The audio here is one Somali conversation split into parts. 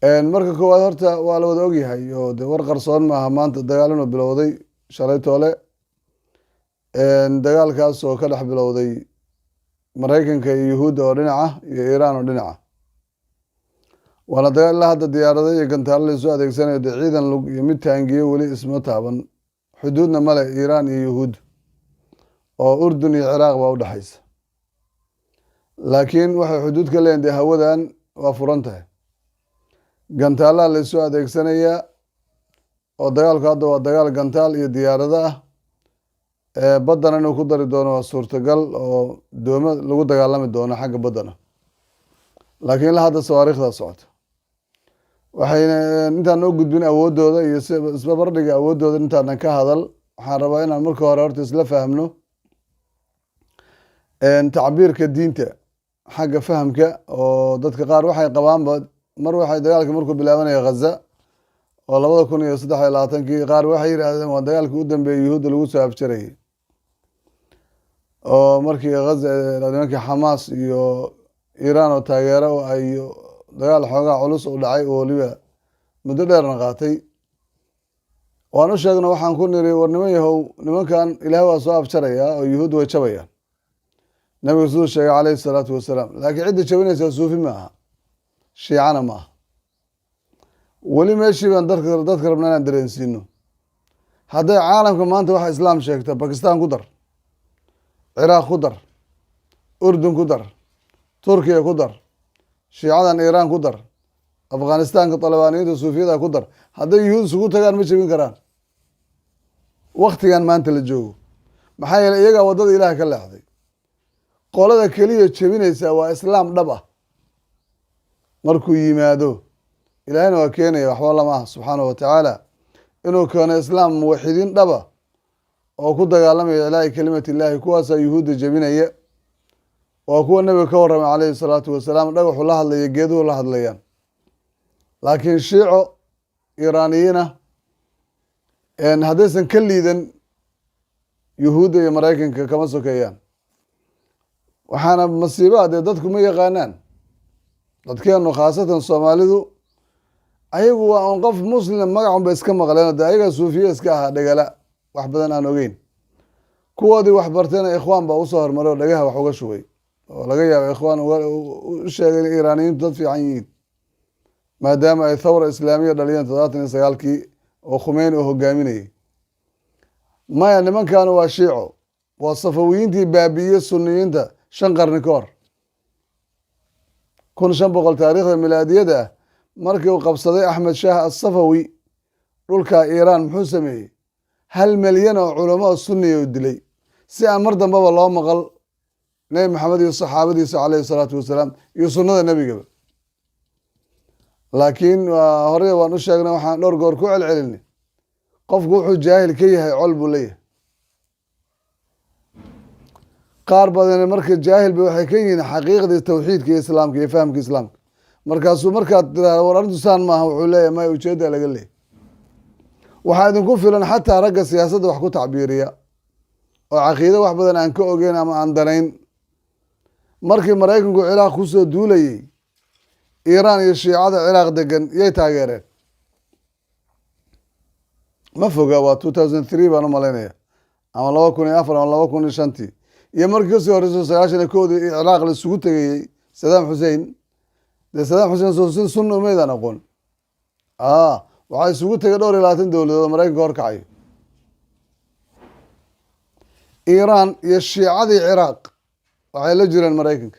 Marka koowaad horta waa la wada ogyahay oo de war qarsoon maaha maanta dagaal inuu bilowday shalay toole, dagaalkaas oo ka dhex bilowday Maraykanka iyo Yuhuudda oo dhinaca iyo Iiraan oo dhinaca. Waana dagaal ilaa hadda diyaarado iyo gantaalo la isu adeegsanayo. Dee ciidan lug iyo mid taangiyo weli isma taaban, xuduudna male Iiraan iyo Yuhuud, oo Urdun iyo Ciraaq baa udhexaysa, laakiin waxay xuduud ka leeyihin dee hawadan waa furan tahay. Gantaalaha la isu adeegsanayaa oo dagaalku hadda waa dagaal gantaal iyo diyaarado ah. Baddana inuu ku dari doono waa suurtagal, oo doomo lagu dagaalami doono xagga baddana, laakiin ilaa hadda sawaariikhdaa socota. Waxayna intaan noo gudbin awooddooda iyo isbabardhiga awooddooda intaanan ka hadal, waxaan rabaa inaan marka hore horta isla fahmno tacbiirka diinta xagga fahamka, oo dadka qaar waxay qabaanba mar waxay dagaalka markuu bilaabanaya Ghaza oo 2023-kii, qaar waxay yidhaahdeen waa dagaalkii u dambeeyey Yuhuudda lagu soo afjarayay, oo markii Ghaza nimankii Xamaas iyo Iiraan oo taageero ay dagaal xoogaa culus u dhacay oo weliba muddo dheerna qaatay. Waan u sheegna, waxaan ku niri: war niman yahow, nimankan Ilaahay waa soo afjarayaa oo Yuhuud way jabayaan, Nabigu siduu sheegay calayhi salaatu wasalaam, laakiin cidda jabinaysaa suufi ma aha, shiicana ma aha. Weli meeshii baan dadka rabna inaan dareensiino. Hadday caalamka maanta waxa Islaam sheegta, Bakistan ku dar, Ciraaq ku dar, Urdun ku dar, Turkiya ku dar, shiicadan Iiraan ku dar, Afghanistanka Talibaaniyiinta suufiyada ku dar, hadday Yuhuud isugu tagaan ma jebin karaan waktigan maanta la joogo. Maxaa yeeley iyagaa waddada Ilaah ka leexday. Qolada keliya jebinaysaa waa Islaam dhab ah markuu yimaado. Ilaahayna waa keenaya, waxba lama ah subxaanahu watacaala inuu keeno Islaam muwaxidiin dhaba oo ku dagaalamaya iclaa'i kelimati Illaahi. Kuwaasaa Yuhuudda jebinaya. Waa kuwa Nabiga ka warramay calayhi salaatu wasalaam, dhagaxu la hadlaya, geeduhu la hadlayaan. Laakiin Shiico Iiraaniyiina haddaysan ka liidan Yuhuudda iyo Maraykanka kama sokeeyaan. Waxaana masiibaha dee dadku ma yaqaanaan, dadkeenu khaasatan Soomaalidu, ayagu waa un qof Muslim magacun ba iska maqleen. De ayagaa suufiye iska ahaa, dhegala wax badan aan ogeyn. Kuwoodii wax bartayna Ikhwaan baa usoo hormaray oo dhagaha wax uga shubay, oo laga yaabo Ikhwaan u sheegay in Iiraaniyiintu dad fiican yihiin, maadaama ay thawra islaamiya dhaliyeen 79-kii oo Khumeyni uu hogaaminayay. Maya, nimankan waa Shiico, waa Safawiyiintii baabi'iye Suniyiinta 5 qarni ka hor. 1500 taariikhda milaadiyada ah markii uu qabsaday Axmed Shaah Asafawi dhulka Iiraan, muxuu sameeyey? 1 milyan oo culamo oo sunniya u dilay, si aan mar dambeba loo maqal Nebi Maxamed iyo saxaabadiisa caleyhi salaatu wasalaam iyo sunnada nebigaba. Laakiin horey waan u sheegnay, waxaan dhowr goor ku celcelinay: qofku wuxuu jaahil ka yahay col buu leeyahay. Qaar badani marka jaahil ba waxay ka yihiin xaqiiqdii tawxiidka iyo Islaamka iyo fahamka Islaamka. Markaasuu markaad tiraahdo war arrintu saan maaha, wuxuu leeyahay maya, ujeedda laga leeyahy. Waxaa idinku filan xataa ragga siyaasadda wax ku tacbiiriya oo caqiide wax badan aan ka ogeyn ama aan danayn. Markii Maraykanku Ciraaq kusoo duulayey, Iiraan iyo Shiicada Ciraaq degan yay taageereen. Ma foga, waa 2003 baan u malaynaya, ama 2004 ama 2005-tii, iyo markii kasii horeyso 91-dii Ciraaq la isugu tegayey Sadaam Xusein. Dee Sadaam Xusein soo sunna umaydaan aqoon. Waxaa isugu tegay dhowr iyo labaatan dowladood oo Maraykanka horkacayo. Iiraan iyo Shiicadii Ciraaq waxay la jireen Maraykanka.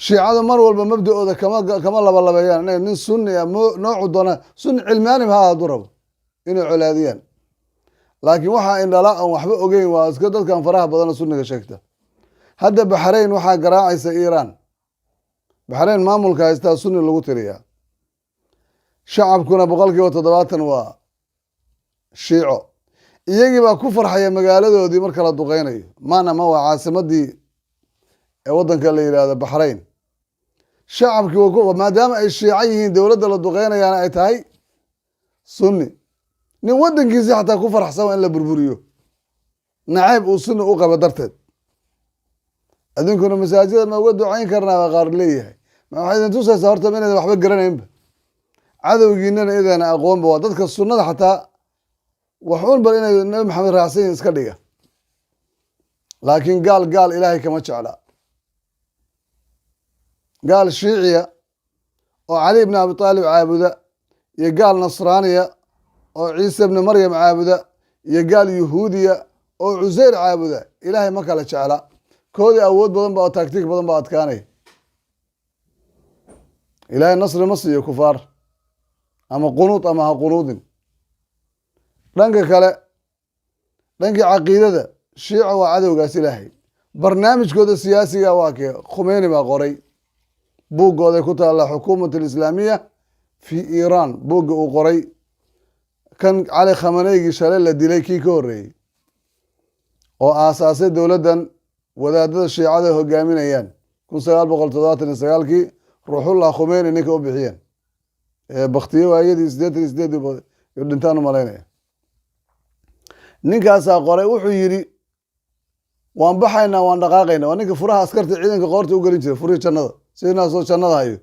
Shiicadu mar walba mabda-ooda kama labalabeeyaan inay nin Sunni ah noocu doona, Sunni cilmaani ha hadduu rabo, inay colaadiyaan. Laakiin waxaa indhala aan waxba ogeyn waa iska dadkan faraha badanoo sunniga sheegta. Hadda Baxrayn waxaa garaacaysa Iiraan. Baxrayn maamulka haystaa Sunni lagu tiriyaa, shacabkuna 70% waa Shiico. Iyagii baa ku farxaya magaaladoodii marka la duqeynayo. Manama waa caasimadii ee waddanka la yidhaahdo Baxrayn. Shacabkii maadaama ay Shiico yihiin, dowladda la duqeynayaana ay tahay Sunni, nin waddankiisi xataa ku faraxsan waa in la burburiyo, nacayb uu Sunni u qabo darteed. Adinkuna masaajida ma uga ducayn karnaa baa qaar leeyahay. Waxay idin tusaysaa horta inaydan waxba garanaynba, cadowgiinana idana aqoonba. Waa dadka sunnada xataa wax un bal inay Nabi Maxamed raacsan yihin iska dhiga, laakiin gaal gaal Ilaahay kama jecla. Gaal Shiiciya oo Cali ibn Abi Aalib caabuda, iyo gaal Nasraaniya oo Ciise ibni Maryam caabuda, iyo gaal Yuhuudiya oo Cuseyr caabuda, Ilaahay ma kala jecla. Koodii awood badan ba oo tactic badan ba adkaanaya. Ilaahay nasri ma siiyo kufaar, ama qunuud ama ha qunuudin. Dhanka kale, dhankii caqiidada, Shiica waa cadowgaas Ilaahay. Barnaamijkooda siyaasiga waa kee? Khumeyni baa qoray, buuggooday ku taalla, Xukuumat Alislaamiya fi Iran, buugga uu qoray kan Cali Khamaneygii shalay la dilay kii ka horreeyey, oo aasaasay dowladdan wadaadada Shiicada hogaaminayaan 1979-kii, Ruuxullah Khumeyni ninka u bixiyeen ee baktiye waayadii 88 yu dhintaan u malaynaya. Ninkaasaa qoray. Wuxuu yidhi: "Waan baxaynaa, waan dhaqaaqaynaa." Waa ninka furaha askarta ciidanka qoorta u gelin jiray, furihii jannada, sidinaasoo jannada hayo.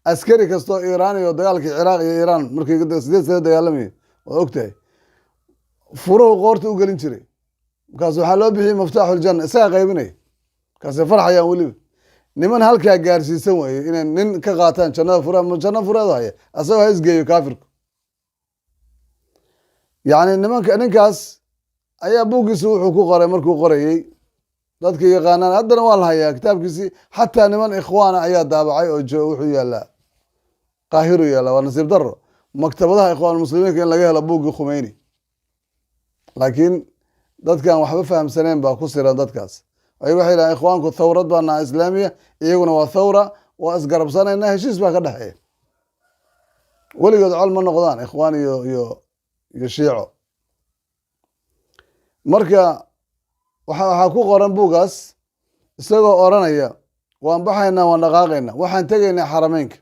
Askari kastoo Iiraan iyo dagaalkii Ciraaq iyo Iiraan markii 8 sano dagaalamayay, waad ogtahay, furuhu qoorta u gelin jiray. Markaas waxaa loo bixiyey Miftaaxuljanna, isagaa qaybinaya. Markaasay farxayaan weliba. Niman halkaa gaarsiisan weeye inay nin ka qaataan jannada fura, janno fureedu haya, asagoo ha isgeeyo kaafirku. Yacni nimanka, ninkaas ayaa buuggiisa wuxuu ku qoray markuu qorayey, dadka yaqaanaan haddana waa la hayaa kitaabkiisii, xataa niman ikhwaana ayaa daabacay oo wuxuu yaallaa Qaahiru yaallaa. Waa nasiib daro maktabadaha Ikhwaan Muslimiinka in laga helo buuggii Khumeyni, laakiin dadkan waxba fahamsaneen baa ku siran dadkaas. Ay waxay yidhahaan ikhwaanku thawrad baa naha islaamiya, iyaguna waa thawra, waa isgarabsanayna, heshiis baa ka dhexeeya. Weligood col ma noqdaan ikhwaan iyo Shiico. Marka waxaa ku qoran buuggaas isagoo odranaya: "Waan baxaynaa, waan dhaqaaqaynaa, waxaan tegaynaa Xarameynka,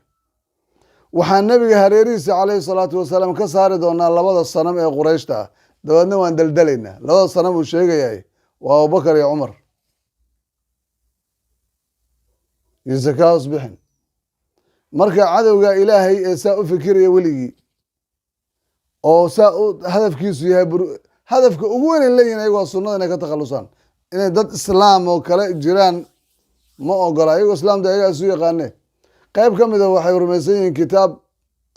waxaan Nebiga hareerihiisa calayhi salaatu wasalaam ka saari doonaa labada sanam ee Qurayshta ah, dabeedna waan deldelaynaa." Labada sanam uu sheegayay waa Abubakar iyo Cumar. Iyo sakaos bixin. Marka cadowga Ilaahay ee saa u fikiraya weligii oo saa u hadafkiisu yahay, hadafka ugu weyn ay leeyihin ayagu waa sunnada inay ka takhalusaan. Inay dad islaam oo kale jiraan ma ogola. Ayagoo islaamta ayagaa isu yaqaane, qayb ka mida waxay rumaysan yihiin kitaab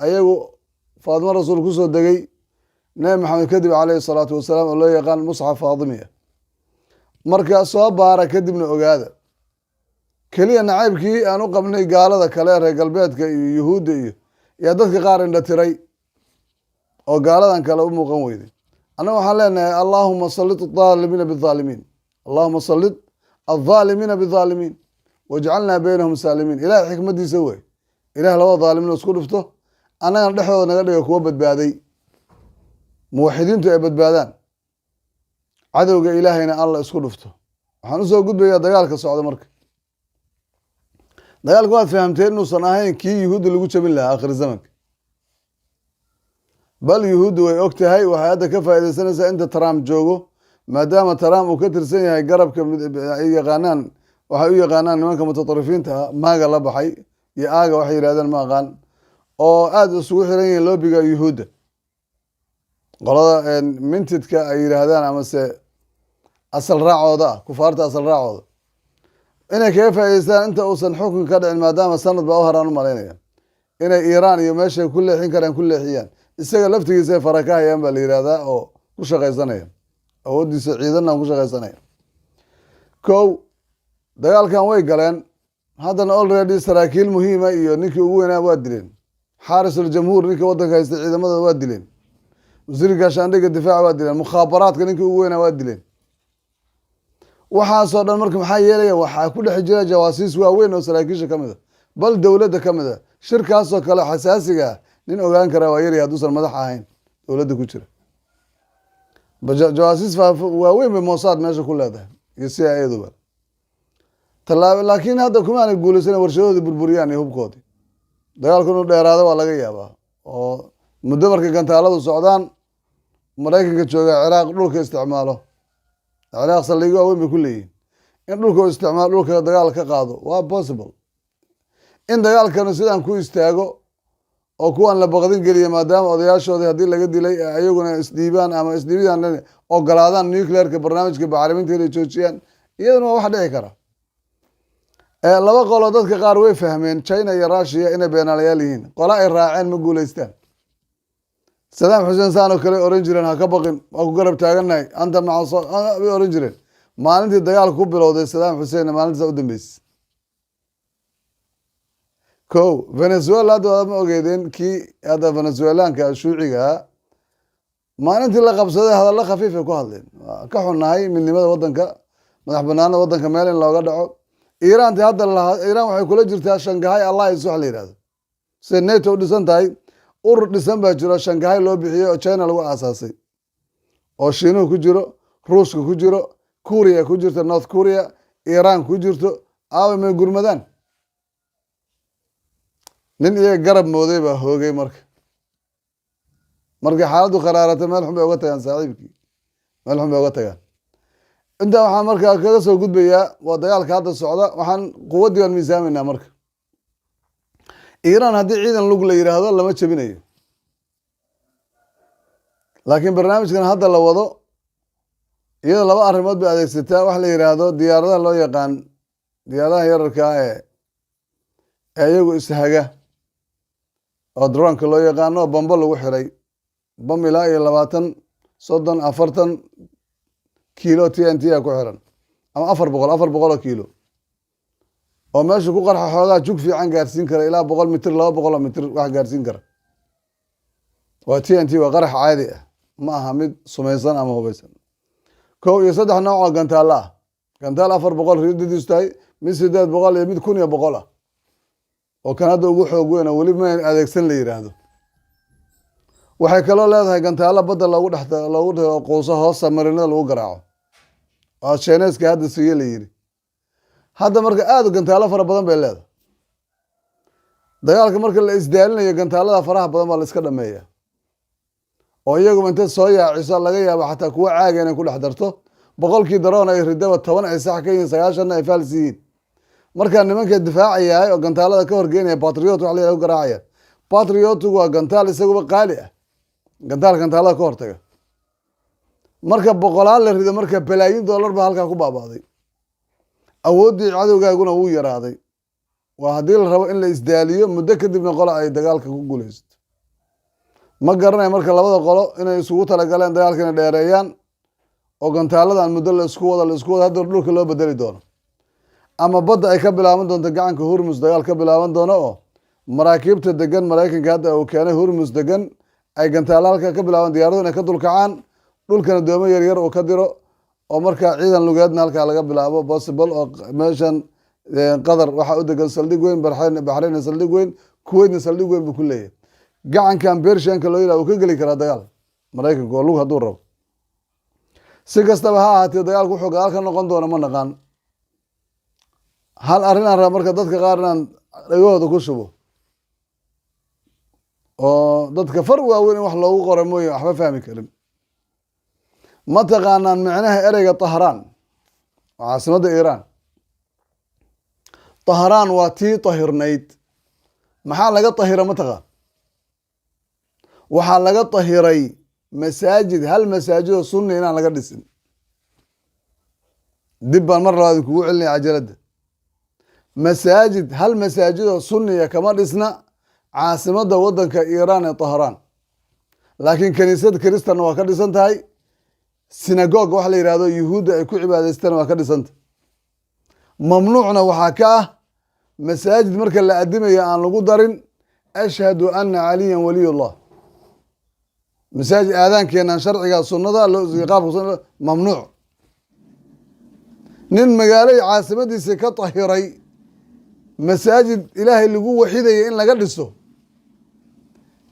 ayagu Faatimo Rasuul kusoo degay Nebi Maxamed kadib caleyhi salaatu wasalaam, oo loo yaqaan Musxaf Faatimiya. Marka soo baara, kadibna ogaada. Keliya nacaybkii aan u qabnay gaalada kale, reer galbeedka iyo Yuhuudda iyo yaa dadka qaar indha tiray oo gaaladan kale u muuqan weyday. Annaga waxaan leenahay: "Allahuma sallit alaalimiina bithaalimiin, allahuma sallit alظaalimiina bithaalimiin, wajcalnaa baynahum saalimiin." Ilahay xikmadiisa wey, Ilah labada dhaalimiin isku dhufto, annagana dhexdooda naga dhiga kuwa badbaaday, muwaxidiintu ay badbaadaan, cadowga Ilaahayna Alla isku dhufto. Waxaan usoo gudbayaa dagaalka socda. Marka dagaalka waad fahamteen inuusan ahayn kii Yuhuudda lagu jabin lahaa akhir zamanka, bal Yuhuuddu way og tahay. Waxay hadda ka faaidaysanaysaa inta Trump joogo, maadaama Trump uu ka tirsan yahay garabka ay yaqaanaan, waxay u yaqaanaan nimanka mutaطarifiinta ah, MAGA la baxay iyo aaga waxay yidhahdeen ma aqaan, oo aada isugu xiran yihiin lobbyga Yuhuudda, qolada mintidka ay yidhaahdaan amase asal raacooda ah, kufaarta asal raacooda, inay kaga faa'idaystaan inta uusan xukun ka dhicin, maadaama sanad baa u haraan u malaynaya, inay Iiraan iyo meeshay ku leexin karaan ku leexiyaan. Isaga laftigiisay fara ka hayaan baa la yidhahdaa, oo ku shaqaysanaya awooddiisa ciidanna ku shaqaysanaya. Kow, dagaalkan way galeen haddana already. Saraakiil muhiima iyo ninkii ugu weynaa waa dileen, xaarisul-jamhuur, ninkii waddanka haystay ciidamada waa dileen, wasiirka gaashaandhigga difaaca waa dileen, mukhaabaraadka ninkii ugu weynaa waa dileen. Waxaasoo dhan marka maxaa yeelaya? Waxaa ku dhex jira jawaasiis waaweyn oo saraakiisha ka mid a, bal dowladda ka mid a. Shirkaasoo kale xasaasiga ah nin ogaan karaa waa yarya hadduusan madax ahayn dowladda ku jira. Jawaasiis waaweyn bay Mossad meesha ku leedahay iyo CIA-duba tallaab, laakiin hadda kumaanay guulaysan warshadoodii burburiyaan iyo hubkoodii. Dagaalku inuu dheeraado waa laga yaabaa, oo muddo markay gantaaladu socdaan, Maraykanka jooga Ciraaq dhulka isticmaalo, Ciraaq saldhigyo waaweyn bay ku leeyihin, in dhulka u isticmaalo, dhulka dagaal ka qaado waa possible. In dagaalkanu sidaan ku istaago oo kuwan la baqdin geliya, maadaama odayaashoodii haddii laga dilay ayaguna isdhiibaan ama isdhiibidaan ogolaadaan nuclearka, barnaamijka bacriminta inay joojiyaan, iyaduna waa wax dhici kara. Laba qolo dadka qaar way fahmeen China iyo Russia inay beenaalayaal yihiin. Qola ay raaceen ma guuleystaan. Sadaam Xuseen saan oo kale oran jireen: "Ha ka baqin, waa ku garab taagannahay, anta maca," bay oran jireen. Maalintii dagaalka ku bilowday Sadaam Xuseenna, maalintaasa u dambeysay. Ko Venezuela hadda ma ogeedeen, kii hadda Venezuelanka shuuciga ah, maalintii la qabsaday hadallo khafiifay ku hadleen: "Waa ka xunnahay midnimada waddanka, madax banaanada waddanka meel in looga dhaco." Iiraanti hadda lahaa, Iiraan waxay kula jirtaa Shangahay Alliance wax la yidhahdo. Siday NATO u dhisan tahay, urur dhisan baa jiro Shangahay loo bixiyey oo China lagu aasaasay, oo Shiinuhu ku jiro, Ruushka ku jiro, Kuuriya ku jirto, North Korea, Iiraan ku jirto. Aaway, may gurmadaan? Nin iyaga garab mooday baa hoogay. Markay xaaladdu kharaarato, meel xun bay uga tagaan saaxiibkii, meel xun bay uga tagaan. Intaa waxaan markaa kaga soo gudbayaa waa dagaalka hadda socda. Waxaan quwaddii baan miisaameynaa. Marka Iiraan haddii ciidan lug la yidhaahdo, lama jebinayo, laakiin barnaamijkan hadda la wado, iyada laba arrimood bay adeegsataa. Wax la yidhaahdo diyaaradaha loo yaqaan diyaaradaha yararkaa ee iyagu ishaga oo droneka loo yaqaano, oo bambo lagu xiray, bam ilaa iyo 20, 30, 40 kiilo TNT a ku xiran, ama 400, 400 oo kiilo, oo meesha ku qarxa xoogaa jug fiican gaarsiin kara, ilaa 100 mitir, 200 oo mitir wax gaarsiin kara. Waa TNT, waa qarax caadi ah, ma aha mid sumaysan ama hubaysan. Kow iyo saddex nooc oo gantaalo ah: gantaal 400 rididiisu tahay, mid 800 iyo mid 1100 ah, oo kan hadda ugu xoog weyn oo weli ma adeegsan la yidhaahdo. Waxay kaloo leedahay gantaalo badda loogu dhex loogu quuso, hoosta marinada lagu garaaco, oo Shiineeska hadda siiye la yidhi. Hadda marka aada gantaalo fara badan bay leedahay. Dagaalka marka la isdaalinayo, gantaalada faraha badan baa la iska dhameeya, oo iyaguba inta soo yaaciso laga yaabo xataa kuwa caaga inay ku dhex darto. 100-kii daroon ay ridaba, 10 ay sax ka yihiin, 90-na ay faals yihiin. Markaa nimanka difaacayahay oo gantaalada ka horgeynaya, Patriot wax la yidhahdo garaacaya. Patriotigu waa gantaal isaguba qaali ah, gantaal gantaalada ka hortaga. Marka boqolaal la rido, marka balaayin dollar baa halkaa ku baaba'day, awooddii cadowgaaguna wuu yaraaday. Waa haddii la rabo in la isdaaliyo, muddo kadibna qola ay dagaalka ku guuleysato. Ma garanayo marka labada qolo inay isugu talagaleen dagaalka inay dheereeyaan oo gantaaladan muddo la isku wado, la isku wado, hadda dhulka loo bedeli doono, ama badda ay ka bilaaban doonto, gacanka Hurmus dagaal ka bilaaban doono, oo maraakiibta degan Maraykanka hadda uu keenay Hurmus degan ay gantaalo halka ka bilaaban, diyaaradu inay ka dulkacaan, dhulkana doomo yaryar uu ka diro, oo markaa ciidan lugeedna halkaa laga bilaabo. Possible oo meeshan Qatar waxaa u degan saldhig weyn, Baxraynna saldhig weyn, Kuwaitna saldhig weyn buu ku leeyahay. Gacankan Persianka loo yidhaha uu ka geli karaa dagaal Maraykanka oo lug hadduu rabo. Si kastaba ha ahaatee, dagaalku wuxuu gadaal ka noqon doona ma naqaan. Hal arrin aan raba marka dadka qaar inaan dhagahooda ku shubo, oo dadka far waaweyn in wax loogu qoro mooye waxba fahmi karin. Ma taqaanaan micnaha ereyga Tahraan? Waa caasimadda Iiraan. Tahraan waa tii tahirnayd. Maxaa laga tahira, ma taqaan? Waxaa laga tahiray masaajid, hal masaajid oo sunni inaan laga dhisin. Dib baan mar labaad kugu celinaya cajaladda. Masaajid, hal masaajid oo sunniya kama dhisna caasimadda waddanka Iiraan ee Tahraan, laakiin kaniisad kristanna waa ka dhisan tahay, synagogue waxa la yidhahdo yuhuudda ay ku cibaadaystaan waa ka dhisantah. Mamnuucna waxaa ka ah masaajid marka la adimayo aan lagu darin "ashhadu ana caliyan waliyullah". Masaajid aadaankeenan sharciga sunnada qaabka mamnuuc. Nin magaalay caasimadiisa ka tahiray masaajid Ilaahay lagu waxidaya in laga dhiso,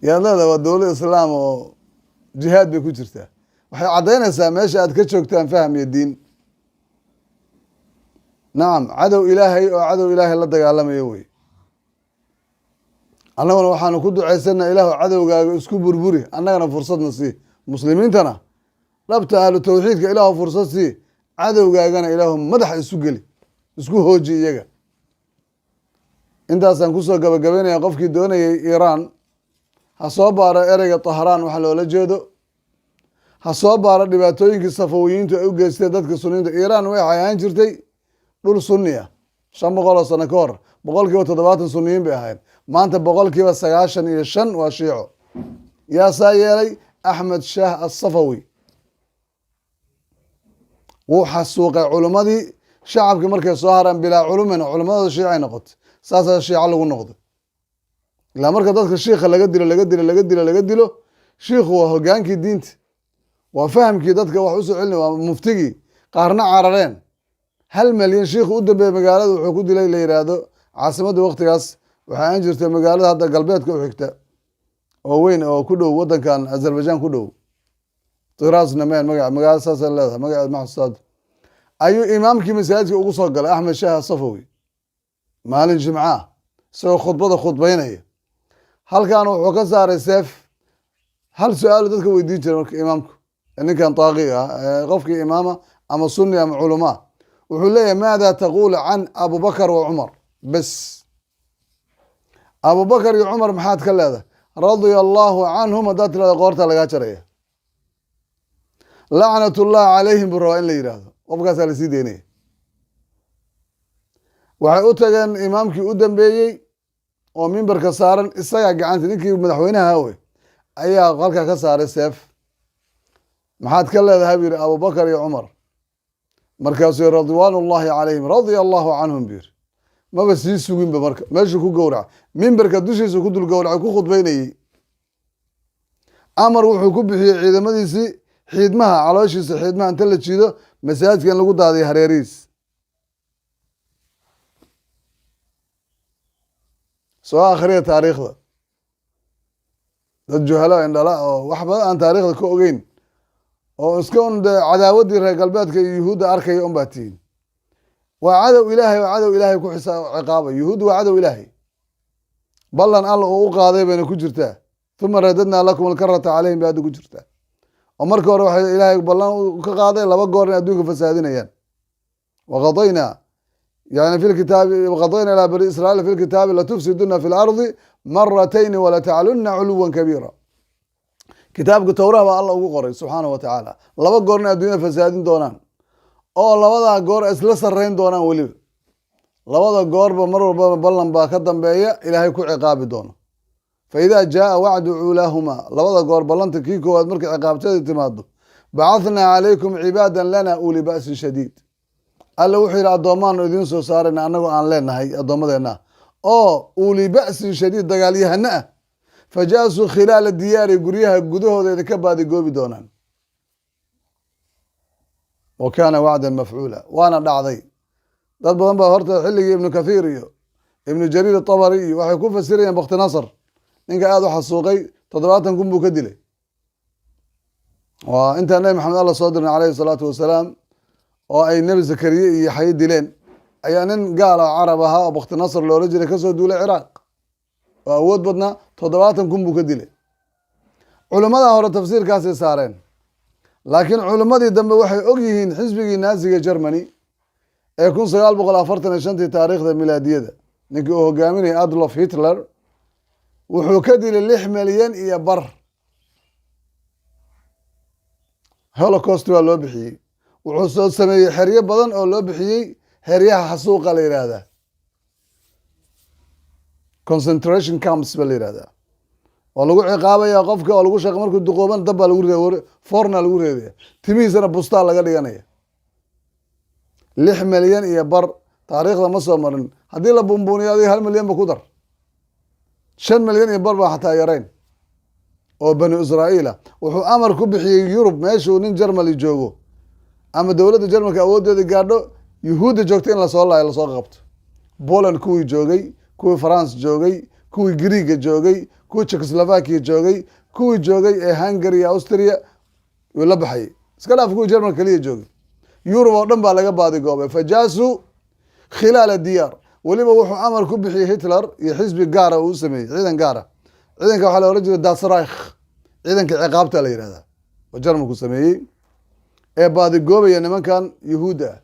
yaad leedahay waa dowlad islaam oo jihaad bay ku jirtaa? Waxay caddaynaysaa meesha aad ka joogtaan faham iyo diin. Nacam, cadow Ilaahay oo cadow Ilaahay la dagaalamayo wey. Annaguna waxaanu ku ducaysanaa: Ilaahu cadowgaaga isku burburi, annagana fursadna sii. Muslimiintana dhabta ahlu tawxiidka Ilaahu fursad sii, cadowgaagana Ilaahu madaxa isu geli, isku hooji iyaga. Intaasaan kusoo gabagabeynaya. Qofkii doonayay Iiraan ha soo baaro ereyga Tahraan waxa loola jeedo, ha soo baaro dhibaatooyinkii Safawiyiintu ay u geysteen dadka Suniyiinta. Iiraan waxay ahaan jirtay dhul Sunni ah 500 oo sano ka hor. 70% Suniyiin bay ahayn. Maanta 95% waa Shiico. Yaa saa yeelay? Axmed Shaah Asafawi wuu xasuuqay culimmadii. Shacabkii markay soo haraan bilaa culumin, culimadooda Shiicay noqotay. Saasaa Shiico lagu noqday. Ilaa marka dadka shiikha laga dilo, laga dilo, laga dilo, laga dilo, shiikhu waa hogaankii diinta, waa fahamkii dadka wax usoo celinay, waa muftigii. Qaarna carareen. 1 malyan shiikhu u dambeeyey magaalada wuxuu ku dilay la yidhaahdo caasimadda waktigaas waxay ahaan jirtay magaalada hadda galbeedka u xigta oo weyn oo ku dhow wadankan Azerbaijan ku dhow, Tirasnamen magac magaalada saasay leedahay, magaceed ma xusuustaad. Ayuu imaamkii masaajidka ugu soo galay Axmed Shaah Safawi maalin Jimcaah, isagoo khudbada khudbaynaya. Halkan wuxuu ka saaray seef. Hal su-aalu dadka weydiin jiray marka imaamku, ninkan taaqiga ah, qofkii imaama ama sunni ama culamaa, wuxuu leeyahay: "Maada taquul can Abubakar wa Cumar?" Bes, Abubakar iyo Cumar maxaad ka leedahay? "Radia allahu canhum" haddaad tirahda, qoorta lagaa jaraya. "Lacnat ullahi calayhim" buu rabaa in la yidhaahdo, qofkaasaa lasii deynaya. Waxay u tageen imaamkii u dambeeyey oo mimbarka saaran. Isagaa gacanta ninkii madaxweynaha wey ayaa halkaa ka saaray seef. "Maxaad ka leedahay?" buu yihi, "Abubakar iyo Cumar?" Markaasuu yihi: "Ridwaan ullahi calayhim, radia allahu canhum," buu yiri. Maba sii suginba marka, meeshuu ku gowraca, mimbarka dushiisa ku dul gowracay, ku khudbaynayey. Amar wuxuu ku bixiyey ciidamadiisii xiidmaha, calooshiisa xiidmaha inta la jiido masaajidka in lagu daadiyo hareerihiis. Soo akhriya taariikhda. Dad juhalo indhala oo wax badan aan taariikhda ka ogeyn oo iska un de cadaawaddii reer galbeedka iyo Yuhuudda arkaya un baa tihiin. Waa cadow Ilaahay oo cadow Ilaahay ku xisa ciqaabay. Yuhuudda waa cadow Ilaahay, ballan Alla uu u qaaday bayna ku jirtaa. "Uma radadnaa lakum alkarata calayhim" bay hadda ku jirtaa. Oo marka hore waxay Ilaahay ballan ka qaaday laba goor in adduunka fasaadinayaan. Waqadaynaa yani fi lkitaabi, waqadayna ilaa bani Israiil fi lkitaabi latufsiduna fi lardi maratayni walatacluna culuwan kabiira. Kitaabka Towraha baa Alla ugu qoray subxaanahu wa tacaala laba goor in adduunyada fasaadin doonaan, oo labadaa goor isla sarreyn doonaan. Weliba labada goorba mar walbaba ballan baa ka dambeeya Ilaahay ku ciqaabi doono. Fa idaa jaaa wacdu cuulaahumaa, labada goor ballanta kii koowaad markay ciqaabteeda timaado, bacahnaa calaykum cibaadan lana uli ba'sin shadiid. Alla wuxuu yidhi: addoommaanu idiin soo saarayna annagoo aan leenahay, addoommadeenna oo uli ba'sin shadiid, dagaalyahano ah. Fajaasuu khilaala diyaari, guryaha gudahooda idinka baadigoobi doonaan. Wa kaana wacdan mafcuula, waana dhacday. Dad badan baa horta xilligii Ibnu Kathiir iyo Ibnu Jariir Atabari iyo waxay ku fasirayeen Bakti Nasr, ninka aada u xasuuqay, 70,000 buu ka dilay. Waa intaan Nebi Maxamed Alla soo dirnay caleyhi salaatu wasalaam oo ay Nebi Zakariye iyo Yaxye dileen, ayaa nin gaal oo Carab ahaa oo Bakti Nasr loola jiray kasoo duulay Ciraaq oo awood badnaa, 70,000 buu ka dilay. Culimmada hore tafsiirkaasay saareen, laakiin culimmadii dambe waxay og yihiin xisbigii Naasiga Germany ee 1945-tii taariikhda milaadiyada, ninkii uu hogaaminayay Adolf Hitler, wuxuu ka dilay 6.5 milyan. Holocaust baa loo bixiyey. Wuxuu soo sameeyey xeryo badan oo loo bixiyey xeryaha xasuuqa la yihahdaa, concentration camps ba la yihahdaa, oo lagu ciqaabaya qofka oo lagu shaqey. Markuu duqooban dab baa lagu rida, forna lagu reedaya, timihiisana bustaa laga dhiganaya. 6.5 milyan taariikhda ma soo marin. Haddii la buunbuuniyo, adiga 1 milyan ba ku dar, 5.5 milyan baa xataa yarayn oo Banu Israa'iila. Wuxuu amar ku bixiyey Yurub meeshuu nin Jarmali joogo ama dowladda Jarmalka awooddeeda gaadho, Yuhuudda joogta in lasoo laayo, lasoo qabto. Poland kuwii joogay, kuwii France joogay, kuwii Griiga joogay, kuwii Czechoslovakia joogay, kuwii joogay ee Hungary iyo Austria wuu la baxayay. Iska dhaaf kuwii Jarmal keliya joogay, Yurub oo dhan baa laga baadigoobay. Fajaasuu khilaala diyaar. Weliba wuxuu amar ku bixiyey Hitler iyo xisbi gaara uu u sameeyey, ciidan gaara. Ciidanka waxaa la ohan jiray Das Reich, ciidanka ciqaabta la yihahdaa oo Jarmalku sameeyey ee baadigoobaya nimankan Yuhuudda ah,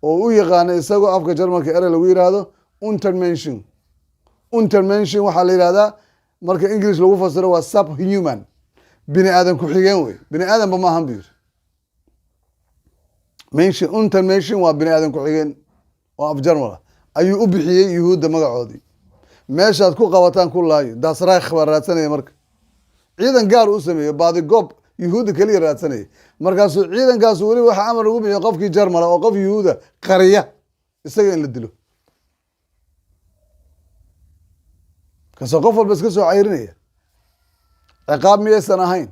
oo u yaqaana isagoo afka Jarmalka erey lagu yihahdo Untermenschen. Untermenschen waxaa la yihahdaa marka English lagu fasiro waa subhuman, bini aadan ku-xigeen wey, bini aadanba ma ahan buu yiri. Menschen, Untermenschen waa bini aadan ku-xigeen oo af Jarmala ayuu u bixiyey Yuhuudda magacoodii. Meeshaad ku qabataan ku laayo. Das Reich baa raadsanaya. Marka ciidan gaar u sameeyo, baadigoob Yuhuudda keliya raadsanaya. Markaasuu ciidankaasu weliba waxaa amar lagu bixiyo qofkii Jarmala oo qof Yuhuuda qariya isaga in la dilo. Kasoo qof walba iska soo cayrinaya, ciqaab miyaysan ahayn?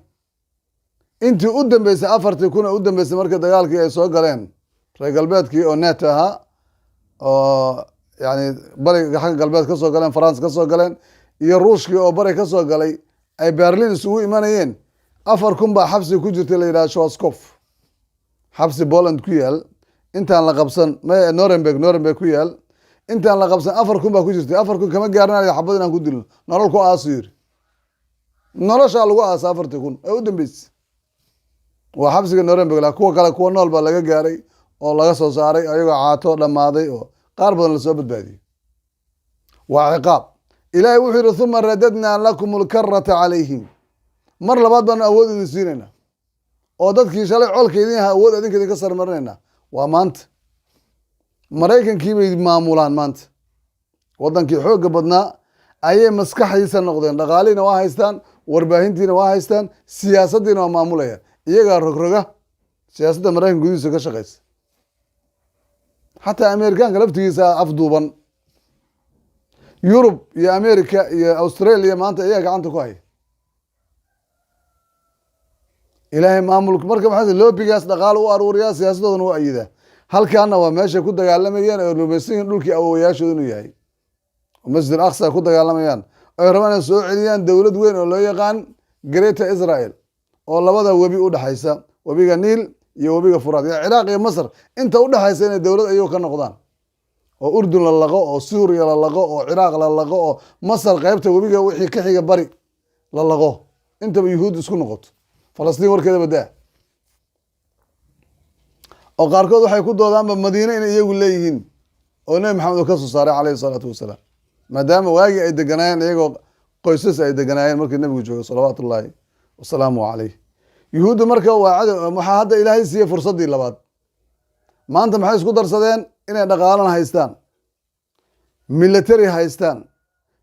Intii u dambeysay, 4,000 u dambeysay, markii dagaalkii ay soo galeen reer galbeedkii oo NATO ahaa, oo yani bariga xagga galbeed ka soo galeen, France ka soo galeen, iyo Ruushkii oo bari ka soo galay, ay Berlin isugu imanayeen, 4,000 baa xabsi ku jirtay la yidhaha Schwarzkopf, xabsi Poland ku yaal intaan la qabsan, Nuremberg ku yaal intaan la qabsan, 4,000 baa ku jirtay. 4,000 kama gaaranayo xabad inaan ku dilno, nolol ku aasu yiri. Noloshaa lagu aasa 4,000 ee u dambeysay. Waa xabsiga Nuremberg. La kuwa kale, kuwa nool baa laga gaaray oo laga soo saaray ayagoo caato dhammaaday oo qaar badan lasoo badbaadiyey. Waa ciqaab. Ilaahay wuxuu yihi: "Thumma radadnaa lakum lkarata calayhim." Mar labaad baanu awood idin siinaynaa oo dadkii shalay colka idin ahaa awood adinka idinka sarmarinaynaa. Waa maanta Maraykankii bay maamulaan. Maanta waddankii xoogga badnaa ayay maskaxdiisa noqdeen. Dhaqaalihiina waa haystaan, warbaahintiina waa haystaan, siyaasaddiina waa maamulayaan. Iyagaa rogroga siyaasadda Maraykan gudihiisa ka shaqeysa. Xataa Amerikaanka laftigiisa afduuban. Yurub iyo America iyo Australia maanta iyaga gacanta ku haya. Ilaahay maamulka marka maxaa loobigaas dhaqaalo u aruuriyaa, siyaasadoodana u ayidaa. Halkaana waa meeshay ku dagaalamayeen oo rumaysan yihin dhulkii awowayaashooda inuu yahay, oo Masjid Aqsa ku dagaalamayaan, oy rabaan inay soo celiyaan dowlad weyn oo loo yaqaan Greater Israel, oo labada webi udhexaysa, webiga Niil iyo webiga Furaad, iyo Ciraaq iyo Masr inta udhexaysa, inay dowlad ayago ka noqdaan, oo Urdun la laqo, oo Suuriya la laqo, oo Ciraaq la laqo, oo Masar qeybta webiga wixii ka xiga bari la laqo, intaba Yuhuud isku noqoto. Falastiin warkeeda badaa, oo qaarkood waxay ku doodaanba Madiine inay iyagu leeyihiin oo Nebi Maxamed uu ka soo saaray caleyhi salaatu wasalaam, maadaama waagii ay deganaayeen iyagoo qoysas ay deganaayeen markii nebigu joogay, salawaatu ullaahi wasalaamu caleyh. Yuhuudda marka waa cadow. Waxaa hadda Ilaahay siiyey fursaddii labaad. Maanta maxay isku darsadeen? Inay dhaqaalana haystaan, military haystaan,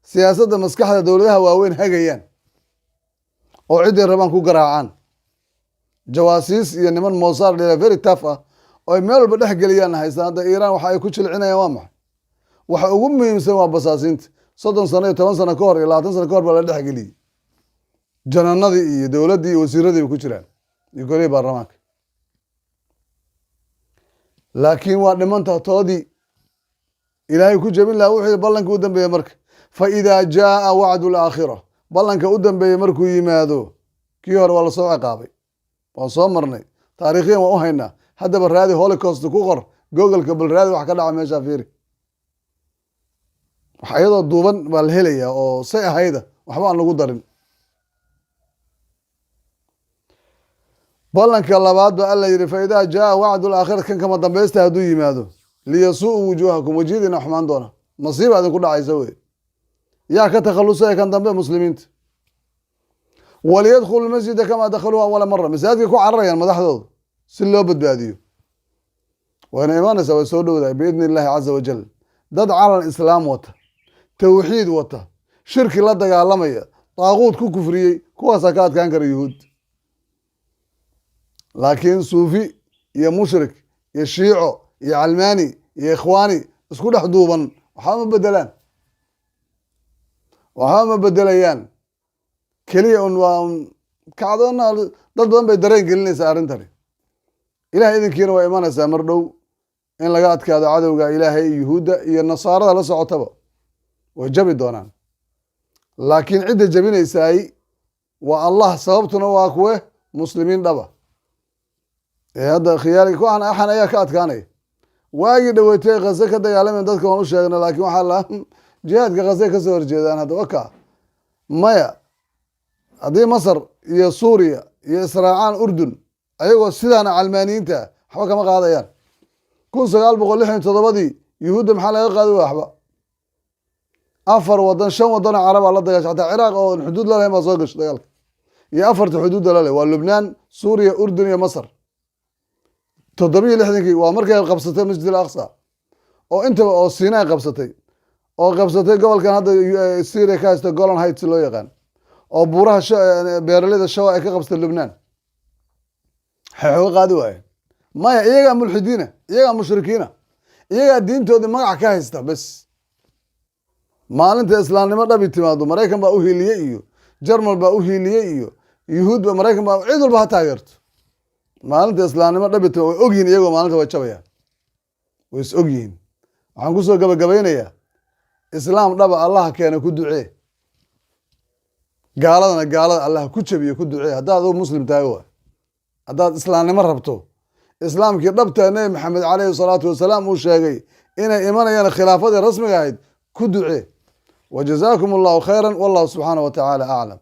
siyaasadda maskaxda dowladaha waaweyn hagayaan oo ciddii rabaan ku garaacaan, jawaasiis iyo niman Mossad dhila very tough ah oo ay meel walba dhex geliyaan haystaan. Hadda Iiraan waxa ay ku jilcinayaan waa maxay? Waxa ugu muhiimsan waa basaasiinta. 30 sano iyo 10 sano ka hor iyo 20 sano ka hor baa la dhex geliyey. Jananadii iyo dowladdii iyo wasiiradiiba ku jiraan iyo golihii baarlamaanka. Laakiin waa dhimanta toodii Ilaahay ku jebin lahaa. Wuxuu yihi ballanka u dambeeyey marka: "Fa idaa jaaa wacdu alaakhira." Ballanka u dambeeyey markuu yimaado, kii hore waa lasoo ciqaabay, waan soo marnay, taariikhiyan waan u haynaa. Haddaba raadi Holocaust ku qor Googleka, bal raadi wax ka dhaca meeshaa, fiiri. Wax iyadoo duuban baa la helayaa oo say ahayda, waxba aan lagu darin. Ballanka labaad ba Alla yihi: "Fa idaa jaaa wacdu laakhira." Kan kama dambaysta hadduu yimaado, "liyasuu wujuuhakum," wejiyadiina xumaan doona, masiiba idinku dhacaysa wey. Yaa ka takhalusaya kan dambe? Muslimiinta. "Waliyadkhulu lmasjida kamaa dakhaluuhu awala mara." Masaajidka ku cararayaan madaxdooda si loo badbaadiyo. Wayna imaanaysaa, way soo dhowdahay biidni illahi caza wajal. Dad calan islaam wata, tawxiid wata, shirki la dagaalamaya, daaquud ku kufriyey, kuwaasaa ka adkaan kara Yuhuud. Laakiin suufi iyo mushrik iyo shiico iyo calmaani iyo ikhwaani isku dhex duuban waxba ma bedelaan, waxba ma bedelayaan. Keliya un waa un kacdoona. Dad badan bay dareen gelinaysaa arrintani. Ilahay idinkiina waa imanaysaa mar dhow in laga adkaado cadowga Ilaahay, Yuhuudda iyo nasaarada la socotaba way jabi doonaan. Laakiin cidda jabinaysaay waa Allah, sababtuna waa kuwe? Muslimiin dhaba ee hadda khiyaali kuxan axan ayaa ka adkaanaya. Waagii dhaweytay Khaze ka dagaalamayn dadka waan u sheegnay, laakiin waxaa la jihaadka Khaze kasoo horjeedaan. Hadda waka maya, haddii Masar iyo Suuriya iyo israacaan Urdun ayagoo sidaana calmaaniyiinta ah, waxba kama qaadayaan. 1967-dii Yuhuudda maxaa laga qaadi? Waxba. Afar wadan, shan wadan oo carabaa la dagaashay. Xataa Ciraaq oo xuduud la lahayn baa soo gashay dagaalka, iyo afarta xuduudda la leh waa Lubnaan, Suuriya, Urdun iyo Masar. 67-kii waa markay qabsatay Masjid al Aqsa oo intaba oo Sinai qabsatay, oo qabsatay gobolkan hadda Syria ka haysta, Golan Heights loo yaqaan, oo buuraha beeraleyda Shawa ay ka qabsatay Lubnaan. Waxay xooga qaadi waayeen? Maya, iyagaa mulxidiina, iyagaa mushrikiina, iyagaa diintoodii magac ka haysta bes. Maalinta islaamnimo dhabi timaado, Maraykan baa u hiiliyey iyo Jarmal baa u hiiliyey iyo Yuhuud ba, Maraykan baa, cid walba ha taageerto. Maalinta islaamnimo dhabi timaado, way ogyihiin iyagoo maalinta way jabayaan, way is ogyihiin. Waxaan kusoo gabagabaynayaa: islaam dhaba Allaha keena ku ducee, gaaladana gaalada Allah ku jabiyo ku ducee. Haddaad adigu Muslim tahay, waa haddaad islaamnimo rabto, islaamkii dhabta Nebi Maxamed calayhi salaatu wasalaam uu sheegay inay imanayaan, khilaafadii rasmiga ahayd, ku ducee. Wa jazaakum Allahu khayra, wallahu subxaanahu wa tacaala aclam.